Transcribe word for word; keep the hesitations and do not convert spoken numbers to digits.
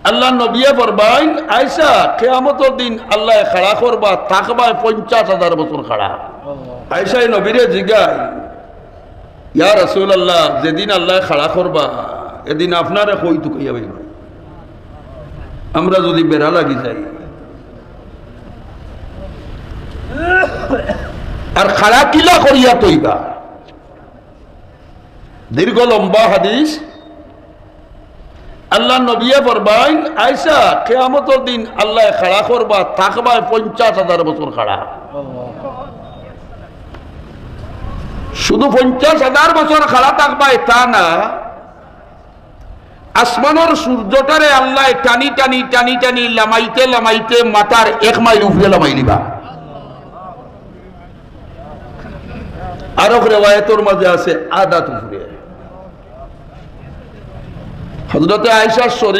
আল্লাহর নবিয়ে ফরমাইন, আয়েশা, কিয়ামতর দিন আল্লায় খাড়া করবা, থাকবায় পঞ্চাশ হাজার বছর খাড়া। আয়েশায় নবীরে জিগাইন, ইয়া রাসূলুল্লাহ, যেদিন আল্লায় খাড়া করবা, এদিন আপনারে কই তুকাইয়া বইবা? আমরা যুদি বেড়া লাগি যাই, আর খাড়া কিলা করিয়া থইবা? দীর্ঘ লম্বা হাদিস। আল্লাহর নবিয়ে ফরমাইন, আয়েশা, কিয়ামতর দিন আল্লায় খাড়া করবা, থাকবায় পঞ্চাশ হাজার বছর খাড়া। শুধু পঞ্চাশ হাজার বছর খাড়া থাকবায় তা না, আসমানর সূর্যটারে আল্লায় টানি টানি, টানি টানি, লামাইতে লামাইতে মাথার এক মাইল উপরে লামাইলিবা। আরক রেওয়ায়েতর মাঝে আছে আধা আত উপরে। হযরতে আয়েশার শরীর